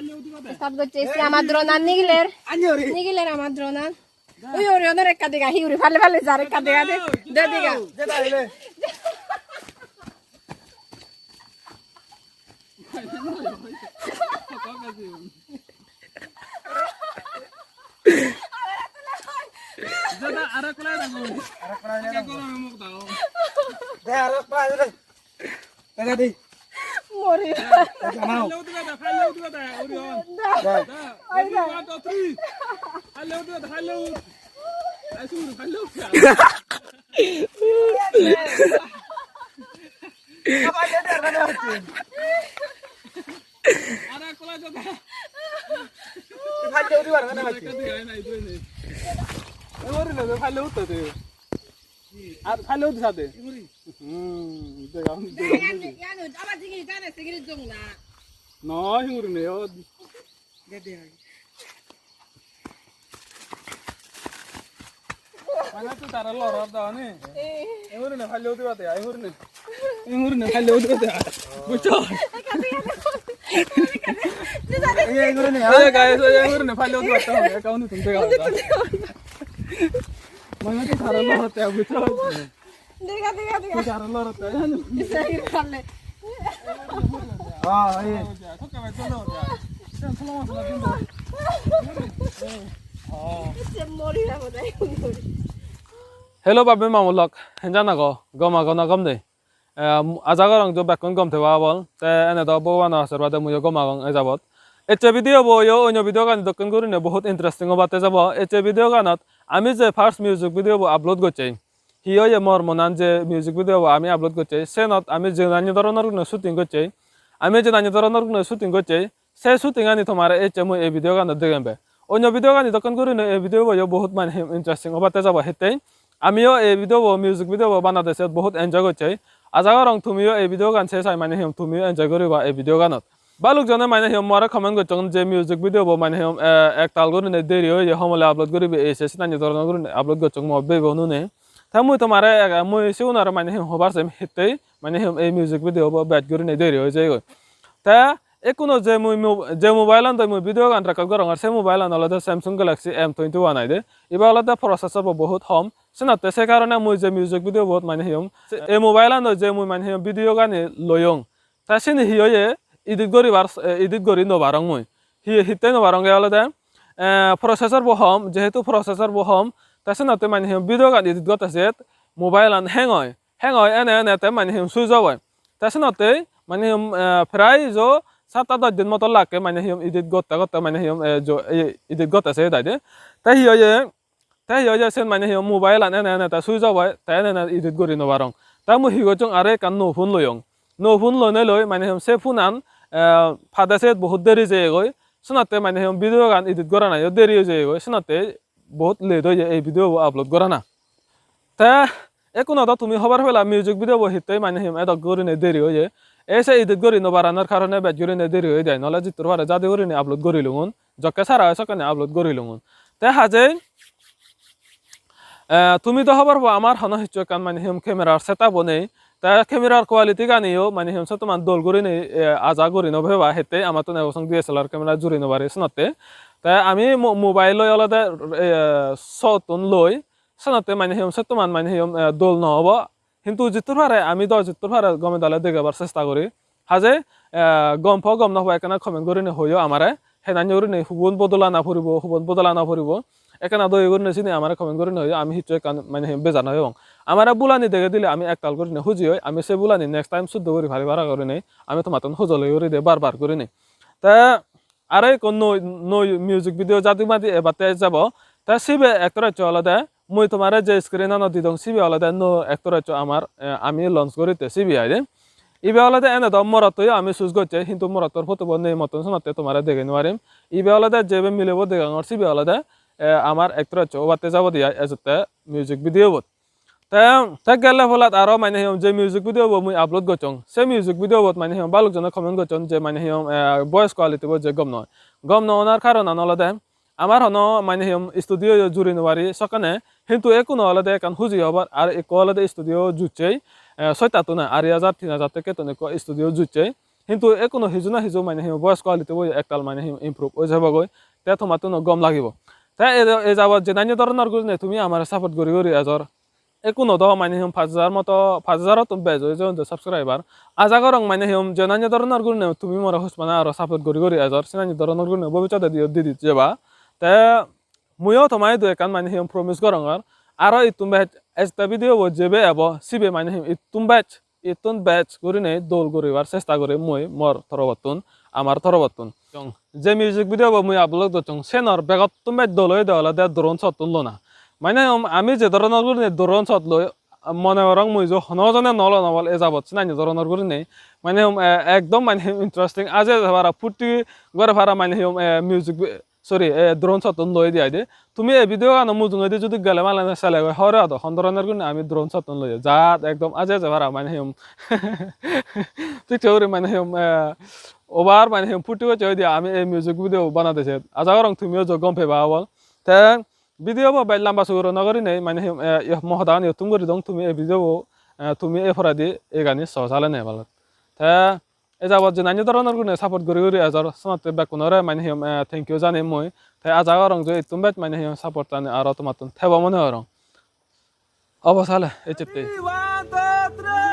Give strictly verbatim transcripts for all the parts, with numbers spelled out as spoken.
Start gocche, ese amar drone-an nigiler. Nigiler amar drone-an. Ui, uri onor ekka dega, hi uri pale pale jar ekka dega de. De dega. Dada, arak lai na goi. Arak lai na goi. Mori. Hello, dada, hello, dada, uri on. Da. Da. Ready, one, two, three. Hello, dada, hello. Asu, hello. Ara kola jada. Phalle udi bar na. Ekka diga ai nai doi ne. E ori le phalle utte de. Ar phalle udi sade. Hmm, de am de. Yanu, yanu, aba jigi jane sigiri jong na. No, hinguri ne o. Mane tu tara loror da ne. Eh. Engurine phalle udiba de, ai hurine. Engurine phalle udiba de. Bujo. Ei engurine. Ei guys, ei engurine phalle udiba de. Account tun de. Mane tu tara loror de, bujo. Dega, dega, dega. Tara loror de. Isa, isa, isa. Ah, eh. Hello, babbe mamulok. Henjan ago? Gom ago na gom de? Em, aja gorong jo bekkun gom theba obol. Te ene do Bhogobano ashirbade muiyo gom agong e jabot. Ecche video bo yo onyo video gani dokken gurine bohut interesting obatte jabo. Ecche video ganot ami je first music video bo upload gocchei, hi oye mor monan je music video bo ami upload gocchei, senot ami jenani doronor gune shooting gocchei, ami jenani doronor gune shooting gocchei, se shooting ani tomare ecche mui ei video ganot degem be. Onyo video gani dokken gurine ei video bo yo bohut mane interesting obatte jabo hittei. Amiyo ei video bo, music video bo banade siyot bohut enjoy gocchei. Aja gorong tumiyo ei video gan se sai mane hiyom tumiyo enjoy guriba ei video ganot. Balok jone mane hiyom more comment gocchon je music video bo mane hiyom, eh, ektal gurine deri oye, homole upload guribe, ei se sinani doronor gurine upload gocchon mo bebo nune. Te mui tomare ega, mui sigun aro mane hiyom hobar sem hittei mane hiyom ei music video bo bej gurine deri oi jeyegoi. Te ekkuno je mui mo-, je mobile-an doi mui video gan record gorongor, se mobile-an olode Samsung Galaxy M twenty-one aide. Ibe olode processor bo bohut hom. Senotte se karone mui je music video bot mane hiyom, se, ei mobile-an doi je mui mane hiyom video gani loyong. Te sini hi oye, edit guribar, eh, edit guri no parong mui. Hi, hittei no parong ge olode, eh, processor bo hom, jehetu processor bo hom, te senotte mane hiyom video gan edit gotte set mobile-an hang oi. Hang oi ene ene te mane hiyom switch off oi. Te senottei mane hiyom, eh, prai jo satta dosh din moto lakke mane hiyom edit gotte gotte mane hiyom, eh, jo, eh, edit gotte se daide. Te hi oye, te hi oye sen mane hiyom mobile-an ene ene te switch off oi, te ene ene edit guri no parong. Te mui hi gocchong aro ekkan nuo phone loyong. Nuo phone loinei loi mane hiyom se phone-an, eh, pade set bohut deri jeyegoi. Senotte mane hiyom video gan edit goranayo deri oi jeyegoi. Senotte bohut late oye ei video bo upload gorana. Te ekkuno do tumi hobar pela music video bo hittei mane hiyom edok gurine deri oye. Ei se edit guri no paranor karone bej gurine deri oye de, nole jittur pare jadi gurine upload gurilungun, jokke sara oi sokkene upload gurilungun. Te hajei, eh, tumi do hobar po amar hono hissu ekkan mane hiyom camera setup o nei. Te camera quality ganiyo mane hiyom sottoman dol gurine, eh, aja guri no peba, hittei amattun ebo song D S L R camera juri no pari senotte. Te ami mo-, mobile loi olode, eh, sottun loi, senotte mane hiyom sottoman mane hiyom, eh, dol no obo. Hintu jittur pare ami do jittur pare gome dale degebar chesta guri. Haje, eh, gom po gom no po ekkena comment gurine hoyo amare. Henanyo gurine hubun bodolana puribo, hubun bodolana puribo. Ekkena doye gurine sini amare comment gurine hoyo, ami hissu ekkan mane hiyom beja no oyong. Amare bulani dege dile ami ektal gurine huji oi, ami se bulani next time suddo guri pari para gurine ami tomattun hojoli guri de bar bar gurine. Te aro ekko nuo, nuo music video jadi madi ebatte jabo. Te sibe actor accho olode mui tomare je screen-anot didong sibe olode nuo actor accho amar, eh, ami launch guritte sibe aide. Ibe olode ene do morottoyo ami choose gocche, hintu morottor photo bo nei mottun senotte tomare degei no parim. Ibe olode jebe milebo degongor sibe olode, eh, amar actor accho obatte jabo de ai ejotte music video bot. Te, te gelle polat aro mane hiyom je music video bo mui upload gocchong. Se music video bot mane hiyom balok jone comment gocchon je mane hiyom, eh, voice quality bo je gom noi. Gom no onar karonan olode amar hono mane hiyom studio yo juri no pari sokkene, hintu ekkuno olode ekkan huji hobar ar ekko olode studio jussei, eh, soittattun ai, ari hajar, tin hajar tekkettun ekko studio jussei. Hintu ekkuno hiju na hiju mane hi hom voice quality bo ektal mane hi hom improve oi jabogoi. Te tomattuno gom lagibo. Te e, e jabot jenanye doronor gurinei tumi amare support guri guri ejor. Ekkuno do mane hi hom pach hajar moto, pach hajarottun bej oi jeyonde subscriber. Aja gorong mane hi hom jenanye doronor gurinei tumi more hochpana aro support guri guri ejor. Senanye doronor gurinei bobissotedio didi jeba. Te muiyo toma idu ekkan mane hi hom promise gorongor. Aro ittun bej ejette video bo jebe ebo, sibe mane hi hom ittun bej, ittun bej gurinei dol guribar chesta guri mui mor torobottun, amar torobottun. Jong, je music video bo mui upload gocchong, senor begottun bej dol oyede olode drone shot-tun lona. Mane hi hom ami je doronor gurinei drone shot loi, mone gorong mui jo hono jone no lon obol e jabot senanye doronor gurinei. Mane hi hom, eh, ekdom mane hi hom interesting aje aje para phutti gore para mane hi hom, eh, music vi-, sorry, eh, drone shot-tun loi di aide. Tumi ei video gano mujungedi judi gele mane sele goi hore odo hon doronor gurinei ami drone shot-tun loye. Jat ekdom aje aje para mane hi hom. Thik se guri mane hi hom, eh, over mane hi hom phutti gocche oide ami ei music video banade se. Aja gorong tumiyo jo gom peba obol. Te video bo bej lamba suguro no gurinei mane hi hom, eh, mo hodagan iyot thum guri dong, tumi ei video bo, eh, tumi ei poredi ei gani so sale ne balot. Te e jabot jenanye doronor gurinei support guri guri ejor, senotte bekkunore mane hi hom, eh, thank you jani mui. Te aja gorong je ittun bej mane hi hom support ani aro tomattun thebo mone gorong. Obo sale, ejette. Ready, one, two, three.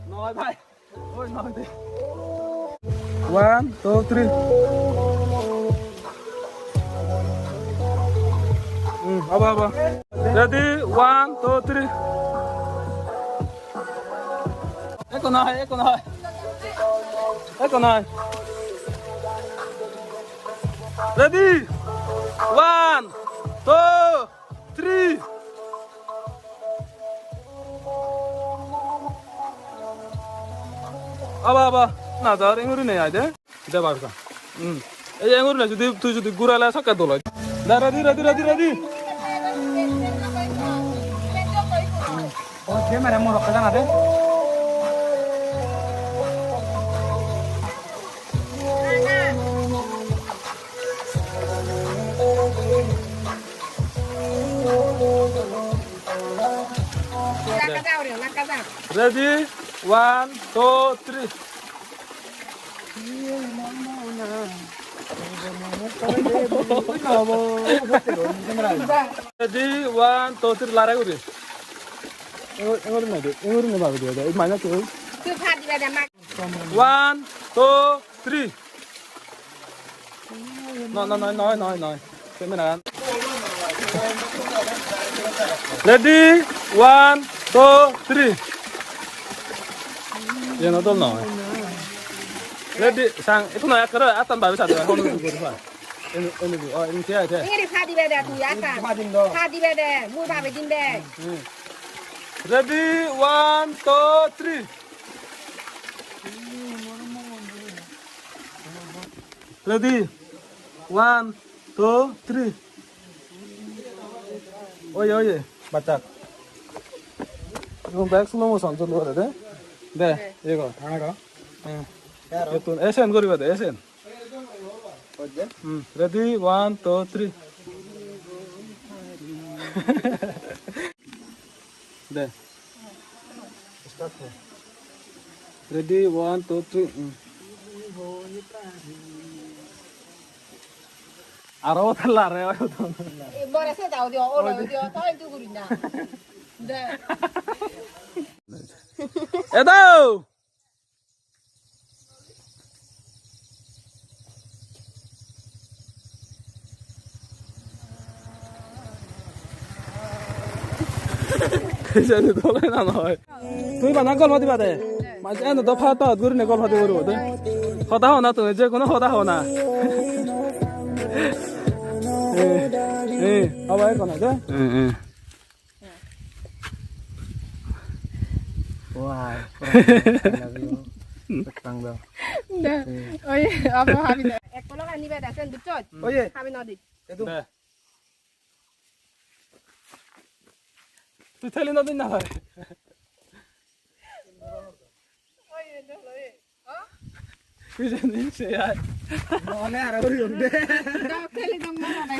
Noi bhai. Oi, noi de. One, two, three. Hmm, abo, abo. Ready, one, two, three. Ekko noi, ekko noi. Ekko noi. Ready? One, two, three. Aba, aba. Na, dar, enguri nei, ai de. De, bar ka. Hmm. Ei enguri nei, judi, tui judi gurale sokke dol oi. Da, ready, ready, ready, ready. O, de mere morok ka jana de. Ready, one, two, three. Ready, one, two, three, lare guri. Engori nai de, engori nai babi de, ei mane to. Tui pha dibe de, ma. One, two, three. No, no, no, no, no, no. Camera. Ready, one, two, three. Ye no dol noi. Ready, sang, itu na ekkere atan babi sade, honu guri pa. Enu, enu, oh, enu thia, thia. Engori pha dibe de tui atan. Pha dim do. Pha dibe de, mui babi dim de. Hmm. Ready, one, two, three. Ready? One, two, three. Oye, oye, bachak. Igun bek slow motion cholu gore de. De, iye gor. Aro? Hmm. Aro? Etun, esen goriba de, esen. Hmm, ready? One, two, three. De. Start kor. Ready, one, two, three. Hmm. Aro lare. E, more se dao dio, olo dio, to entu guri na. De. Edo! Jani dole na noi. Tui bana gol padi bade. Mas eno do phat phat gurine gol padi guribo de. Hoda hona tui, je kono hoda hona. Eh, eh, abai kono de. Eh, eh. Wah, I love you. Petang do. Da. Hmm. Oi, apa habi da? Ek kolok ani beda sen buchot. Oye. Habi nodi. Edu. Da. Tui theli nodi na bhai. Oi, edu loi. Tui jani se ai. Mone aro guri onde. Da, theli dong mone na,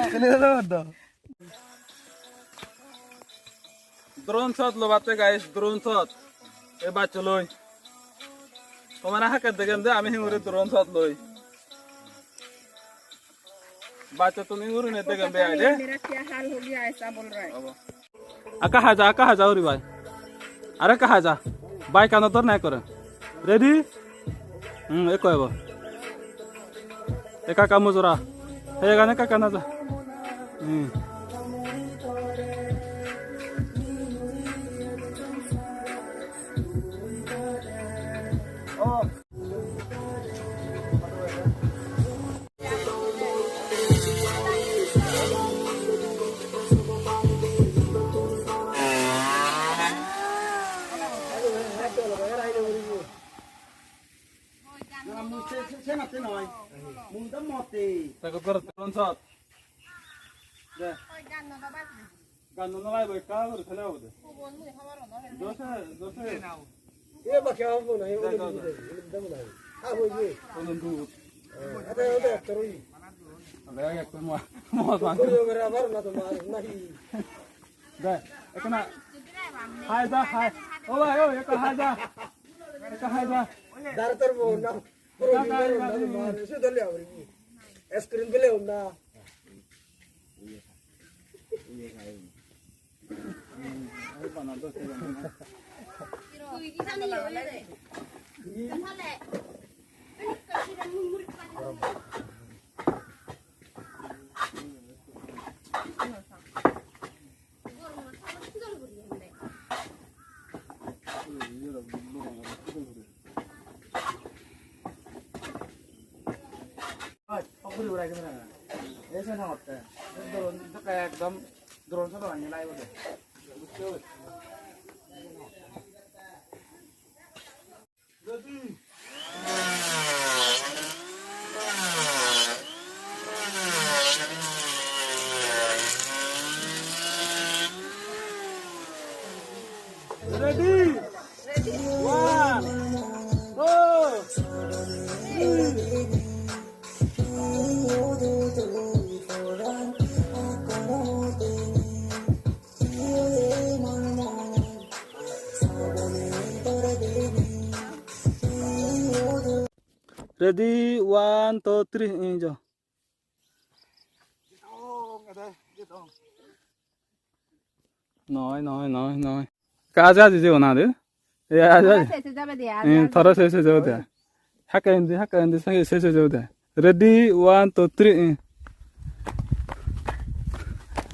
theli dong. Drone shot lobatte, guys, drone shot. E baccho loi. Tomare hakke degem de ami hinguri drone shot loi. Baccho tun hinguri ne degem de ai de. मेरा क्या हाल हो गया, ऐसा बोल रहा है। Aka haja, aka haja uri bhai. Are aka haja. Bhai kano dor nai kore. Ready? Hmm, ekko ebo. Eka kamu jora. He gane ka kana ja. Hmm. Record gor, drone shot. De. Gan no laibo, ekka guri thele obo de. Jose, Jose. E ba kya ho na, e de, de, de, de, de, de. Ha, ho ye. Kono du. Eh, ata, ata, actor hoye. Ale, ek to mo, mo, mo. Kori ho mera, abar na to mar, nahi. De, ekana. Hai da, hai. O bhai, o, ekka hai da. Ekka hai da. Dar tar mo na. Koro ni mar na to mar, su dale abar. Ice cream bele na. Oi, off guri urai camera. Ei se na hotte. Drone, ekdom drone shot ani laibo de. Ready? One, two, three. Ready, one, two, three, enjoy. Noi, noi, noi, noi. Ka aja aji jebo na de? E aja aji. Thora sese jabe de, aja, aja. Thora sese jabe de. Hakka indi, hakka indi, sese sese jabe de. Ready, one, two, three.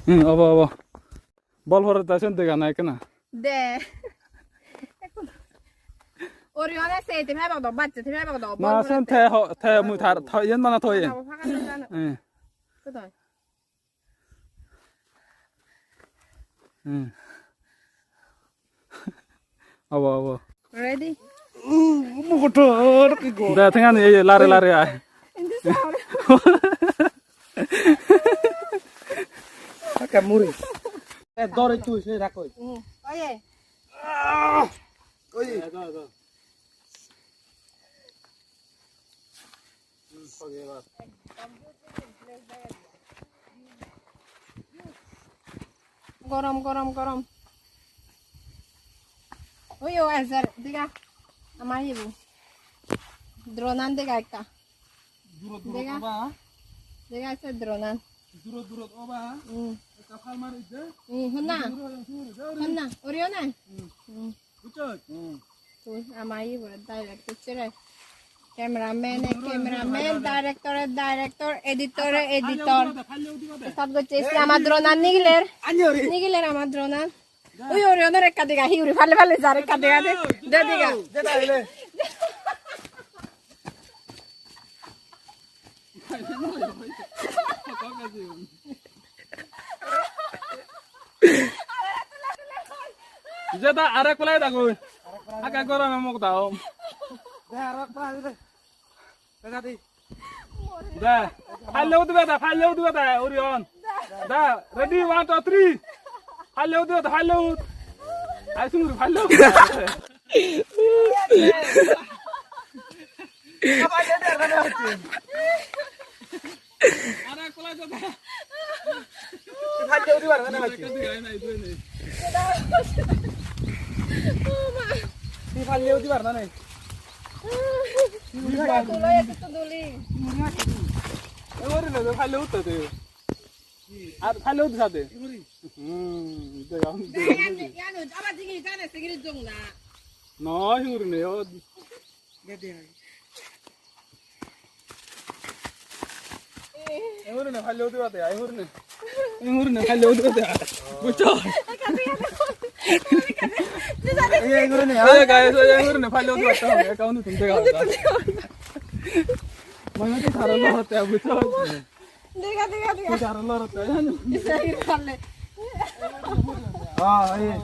Hmm, obo, obo. Bol hore ta sen dega na ekkena. De. Orione se temi abo do, bacche temi abo do. Na sen te ho, te mui thar, tho yen mana tho yen. Abo faga na jano. Eh. Kotoi? Hmm. Abo, abo. Ready? Mugotor ki go. Da, tengani, ei, lare, lare, ai. Indi sar. Aka muri. E, dore tu, se rakoi. Hmm. Oye. Oye. Gorom, gorom, gorom. Oi, o, ejer, dega. Ama ibu. Dronan dega ekka. Durot, durot dega. Oba. Dega ase dronan. Durot, durot oba. Hmm. Ekka pal mari de. Hmm, honna. Durot, durot, durot. Honna, Orione? Hmm. Hmm. Buchchoj? Hmm. Tui ama iye pore direct gocche re. Cameraman e cameraman, director e director, editor e editor. Start gocche, ese ama drone an nigiler. Nigiler ama drone an. Ui, uri onor ekka dega, hi uri palle palle jar ekka dega de. De dega. Jeda, arek pelai dagoi. Aka gorong amok dao. De, arek pelai de. Pega di. De. Palle udiba da, palle udiba da, Orion. Da, ready, one, two, three. Palle udiba da, palle ud. Ai, sungri, palle ud. Tui palle udi par na nei? Tui palle. Tulo ya tu duli. E ori le palle utte de. Ar palle udi sade. Hmm, de ya. Ya no, aba jingi jane singiri jong na. No, hinguri ne o. Gede ai. Ei hurune palle udi bade, ei hurune. Ei hurune palle udi bade. Bujo? Ei hurune, ei guys, ei hurune palle udi bade, account tun dega. Mane to saro lo hote, bujo? Dega, dega, dega. Saro lo hote, jano? Isa ir palle. Ah, ei.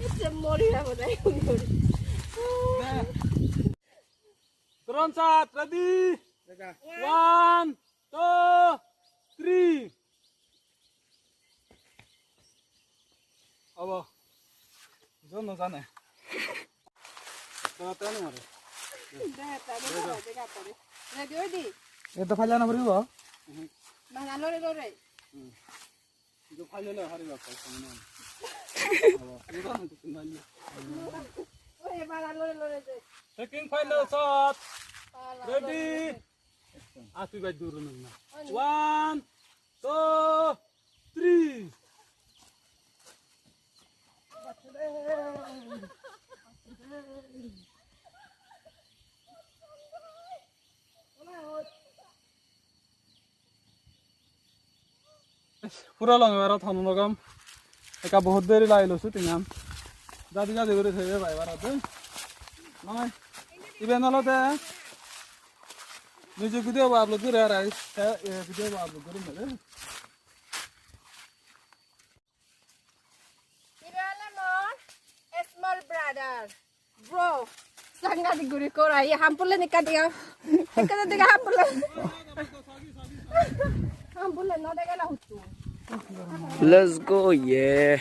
Ecche mori na bodai. Drone shot, ready? One, two, three. Abo. Jon no jane. Tara tara no mare. Dega, dega, dega, dega, dega. Ready, ready? Eta phaila na poribo? Bana lore, lore. Hmm. Idu phaila le hari bak, hari bak. Abo, idu na tu phaila. Ore, bana lore, lore, de. Taking final shot. Bana lore, lore. Ready? Ah, tui bai dur na. One, two, three. Pura long ebar thon logam. Ekka bohut deri lagilo shooting an. Jadi jadi guri thebe bai ebar ade. Noi. Iben olode music video bo upload guri arai. Te, eh, video bo upload guri mele. Ibe ole mor small brother, bro. Sangadi guri kora, ye hampulen ekka diga. Ekka diga hampulen. Hampulen no dega na huttu. Let's go, yeah.